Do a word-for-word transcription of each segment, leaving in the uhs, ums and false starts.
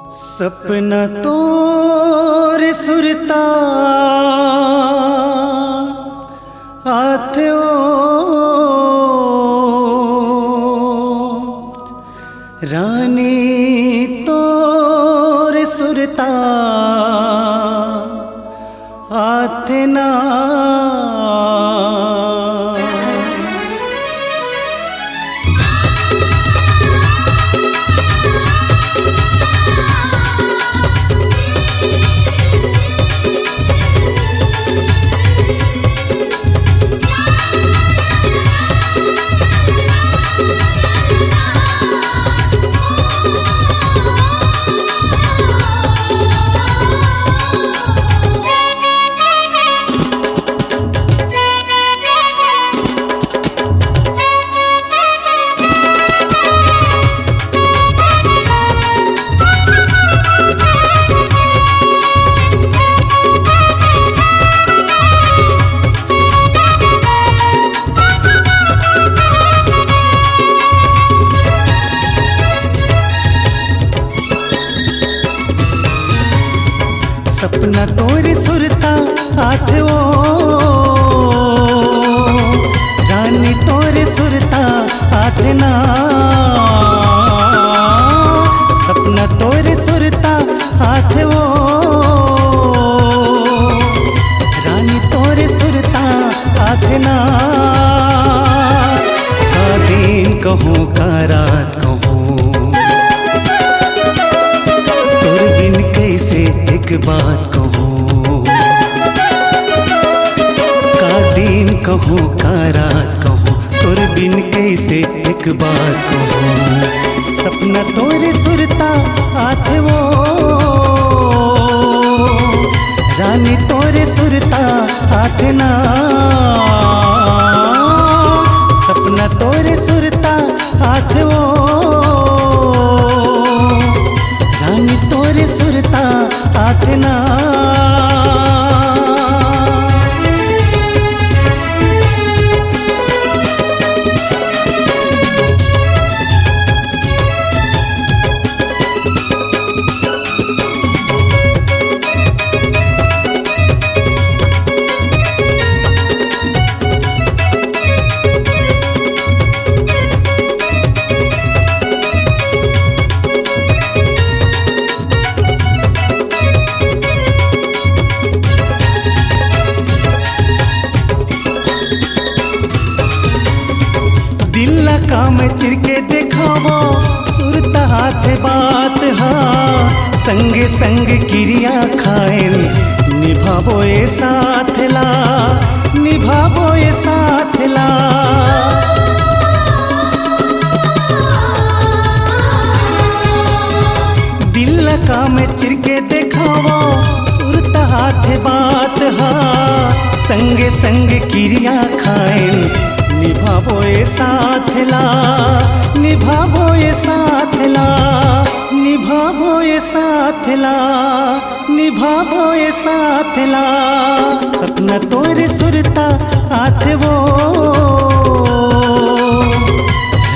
सपना तोर सुरता आथे ओ, रानी तोर सुरता आथे ना। सपना तोर सुरता आथे ओ, रानी तोर सुरता आथे ना। सपना तोर सुरता आथे ओ, रानी तोर सुरता आथे ना। का दिन कहूँ का रात कहूँ, तोर बिन कइसे एक बात कहूँ। का दिन कहूँ का रात कहूँ, तोर बिन कइसे एक बात कहूँ। सपना तोर सुरता आथे ओ, रानी तोर सुरता आथे ना। सपना तोर सुरता आथे ओ, रानी तोर सुरता आथे ना। दिल ला का मैं चिर के देखावो, सुरता आथे बात हा, संगे संग किरिया खाएन, निभाबो ए साथ ला, निभाबो ए साथ ला। दिल ला का मैं चिर के देखावो, सुरता आथे बात हा, संगे संग किरिया खाएन, निभाबो ए साथ ला, निभाबो ए साथ ला, निभाबो ए साथ ला, निभाबो ए साथ ला। सपना तोर सुरता आथे ओ,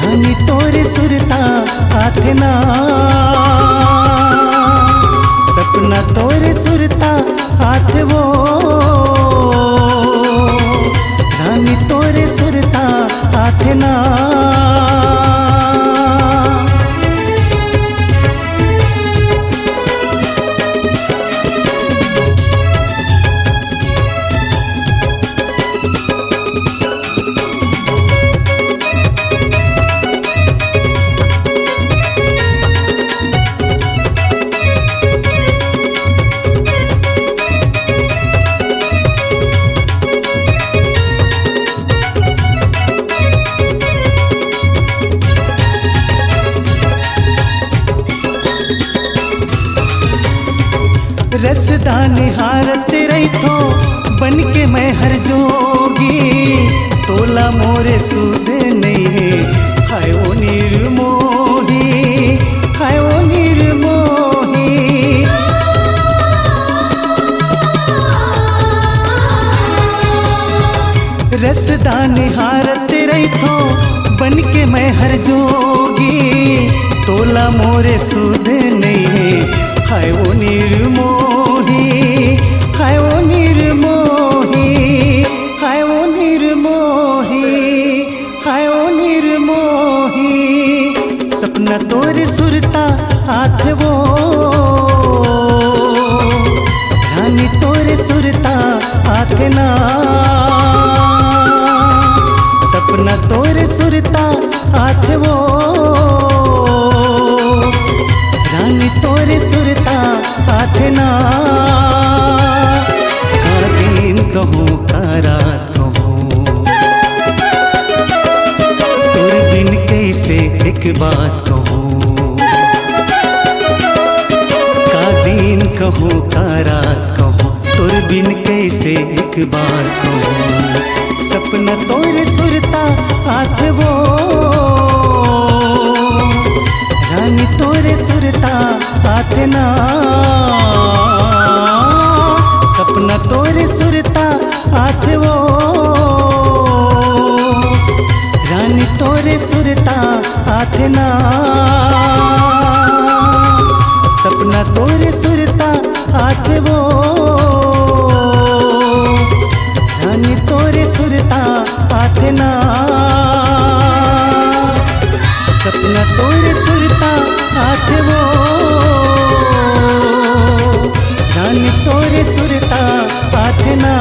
रानी तोर सुरता आथे ना। सपना तोर सुरता आथे ओ, रानी तोर सुरता आथे ना। रसदा निहारत रहिथों, बन के मैं हर जोगी, तोला मोरे सुध नइ हे, हाय ओ निर्मोही, हाय ओ निर्मोही। रसदा निहारत रहिथों, बन के मैं हर जोगी, तोला मोरे सुध नइ हे। हाय ओ निर्मोही, हाय ओ निर्मोही, हाय ओ निर्मोही, हाय ओ निर्मोही। सपना तोरे सुरता आथे वो, रानी तोरे सुरता आथे ना। सपना तोरे सुरता आथे वो, रानी तोरे सुरता आथे ना। का दिन कहूँ का रात कहूँ, तोर बिन कैसे एक बात कहूँ। का दिन कहूँ का रात कहूँ, तोर बिन कैसे एक बात कहूँ। सपना तोरे सुरता आथे वो, रानी तोरे सुरता आथे ना। सपना तोरे सुरता आथे वो, रानी तोरे सुरता आथे ना। सपना तोरे सुरता आथे वो, रानी तोरे सुरता आथे ना। सपना तोरे सुरता आथे वो, रानी तोरे सुरता आथे ना।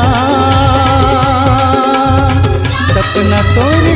सपना तोरे